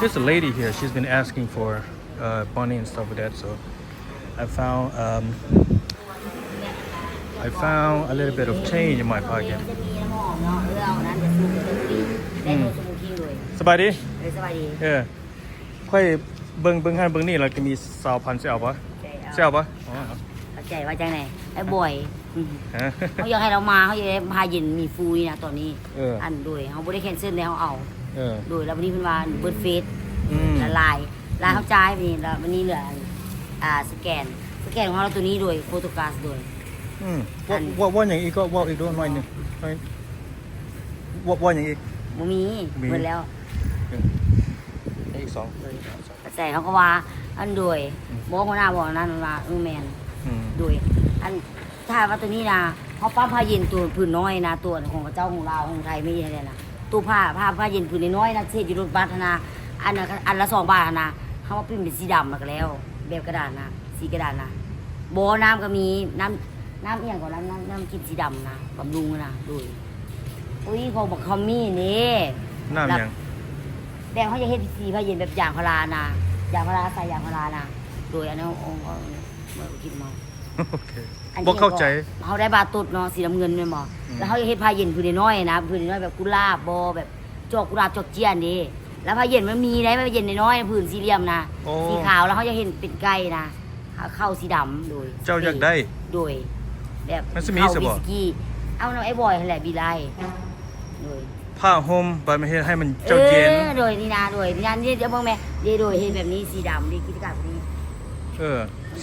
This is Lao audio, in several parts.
There's a lady here. She's been asking for uh, money and stuff like that. So I found um, I found a little bit of change in my pocket. ຈະມີນ້ຳຫອມເນາະ ເອີ ເອົານັ້ນຈະສູບ ຈະຟຣີ ໄດ້ ອືມ ໂດສະໂມຄິງໂດຍ ສະບາຍດີ ເອີ ສະບາຍດີ ເອີ ຂ້ອຍເບິ່ງເບິ່ງຫັ້ນເບິ່ງນີ້ ແລ້ວກໍມີຊາວພັນ ຊິເອົາບໍ່? ຊິເອົາບໍ່? ອໍ ເຂົ້າໃຈວ່າຈັ່ງໃດ ໄອ້ບອຍ ຮະ ເຮົາຢາກໃຫ້ລາວມາ ເຮົາຢາກໄດ້ຜ້າເຢັນມີຟຣີນະຕອນນີ້ ເອີ ອັນໂດຍ ເຮົາບໍ່ໄດ້ແຄນເຊິນເດ້ ເຮົາເອົາ ເອີ ໂດຍ ແລ້ວບັດນີ້ເພິ່ນວ່າເບິດເຟສ ອືມ ລະລາຍ ລະເຮົາຈ່າຍບັດນີ້ ແລ້ວບັດນີ້ເຫຼືອອັນ ອ່າ ສະແກນ ສະແກນຂອງເຮົາໂຕນີ້ໂດຍ ໂຟໂຕກຣາຟໂດຍ ອືມ ເວົ້າ ເວົ້າຫຍັງອີກ ກໍເວົ້າອີກດູໜ້ອຍໜຶ່ງ ເວົ້າ ເວົ້າຫຍັງອີກ? ບໍ່ມີ ມີ ເບິດແລ້ວ ເອີ ອີກສອງ ໂດຍ ເຂົ້າໃຈ ເຮົາກໍວ່າ ອັນໂດຍ ອືມ ບໍ່ ຫົວໜ້າບອກນັ້ນວ່າ ເອີ ແມ່ນ ອືມ ໂດຍ ອັນ ຖ້າວ່າໂຕນີ້ນະ ເຮົາປ້ຳຜ້າເຢັນໂຕຜືນນ້ອຍນະ ໂຕອັນຂອງເຂົາເຈົ້າ ຂອງລາວ ຂອງໄທ ມີແທ້ນະ ໂຕຜ້າ ຜ້າ ຜ້າເຢັນຜືນນ້ອຍໆນະ ເຮັດຢູ່ລົດບັດຫັ້ນນະ ອັນນະ ອັນລະສອງບາດຫັ້ນນະ ເຮົາມາປິ່ນເປັນສີດຳ ແລ້ວກໍແລ້ວ ແບບກະດານນະ ສີກະດານນະ ບໍ່ ນ້ຳກໍມີ ນ້ຳ ນ້ຳອີ່ຫຍັງກໍ ນ້ຳ ນ້ຳ ນ້ຳກິນສີດຳນະ ບຳລຸງນະ ໂດຍ ໂອ້ຍ ຂອງບັກຄອມມີນີ້ ນ້ຳຫຍັງ? ແບບເຮົາຢາກເຮັດສີຜ້າເຢັນແບບຢາງພາລານະ ຢາງພາລາ ໃສ່ຢາງພາລານະ ໂດຍ ອັນນັ້ນ ໂອ້ ເອົາເມື່ອກີ້ມາ ໂອເຄ ອັນ ບໍ່ເຂົ້າໃຈ ເຮົາໄດ້ບາຕຸດເນາະ ສີນ້ຳເງິນແມ່ນບໍ່? ອືມ ແລ້ວເຮົາຢາກເຮັດຜ້າເຢັນຜືນນ້ອຍໆນະ ຜືນນ້ອຍໆແບບກຸຫຼາບບໍ່ ແບບຈອກກຸຫຼາບ ຈອກຈຽນເດ້ ແລ້ວຜ້າເຢັນມັນມີໄດ໋ ຜ້າເຢັນນ້ອຍໆ ຜືນສີ່ຫຼ່ຽມນະ ໂອ້ ສີຂາວ ແລ້ວເຮົາຢາກເຮັດເປັນໄກ່ນະ ເຂົ້າສີດຳ ໂດຍ ເຈົ້າຢາກໄດ້ ໂດຍ ແບບ ມັນຊິມີຊະບໍ່? ເຂົ້າວິສກີ ເອົານຳໄອ້ບອຍຫັ້ນແຫຼະ ບີໄລ ໂດຍ ຜ້າຫົ່ມ ບາດມັນເຮັດໃຫ້ມັນເຈົ້າເຢັນ ເອີ ໂດຍ ນີ້ນະ ໂດຍ ນີ້ນະ ນີ້ ດຽວເບິ່ງແມ່ ເດ ໂດຍ ເຮັດແບບນີ້ ສີດຳ ເດ ກິດຈະການນີ້ ເອີ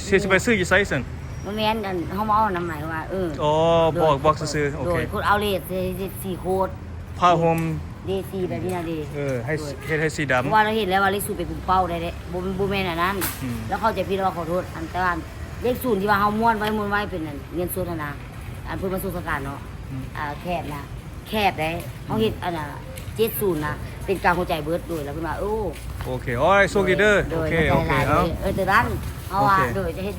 ຊິ ຊິໄປຊື້ຢູ່ໃສຊັ້ນ? ບໍ່ແມ່ນ ອັນ ເຮົາມາເອົານຳ ໝາຍວ່າ ເອີ ອໍ ໂດຍ ບອກ ບອກຊື່ໆ ໂອເຄ ໂດຍ ໂຄດເອົາເລດ ເດ ສີໂຄດ ຜ້າຫົ່ມ ເດ ສີແບບນີ້ນະເດ ເອີ ໃຫ້ ໂດຍ ເຮັດໃຫ້ສີດຳ ເພາະວ່າເຮົາເຫັນແລ້ວວ່າເລກສູນໄປປຸ້ງເປົ້າໄດ້ເດ້ ບໍ່ ບໍ່ແມ່ນອັນນັ້ນ ອືມ ແລ້ວເຂົ້າໃຈຜິດວ່າຂໍໂທດ ອັນ ແຕ່ວ່າເລກສູນທີ່ວ່າເຮົາມ້ວນໄວ້ ມ້ວນໄວ້ເປັນອັນເງິນສົດຫັ້ນນະ ອັນເພິ່ນມາສົ່ງສະການເນາະ ອືມ ອ່າ ແຄບນະ ແຄບເດ້ ເຮົາເຮັດ ອືມ ອັນນ່າ ເຈັດສູນນະ ເປັນກາງຫົວໃຈເບິດ ໂດຍ ແລ້ວເພິ່ນວ່າ ໂອ້ ໂອເຄ ໂອ້ຍ ໂຊກດີເດີ ໂດຍ ໂອເຄ ໂອເຄ ເອົາ ເອີ ແຕ່ນັ້ນ ເຮົາວ່າ ໂອເຄ ໂດຍ ຈະເຮັດ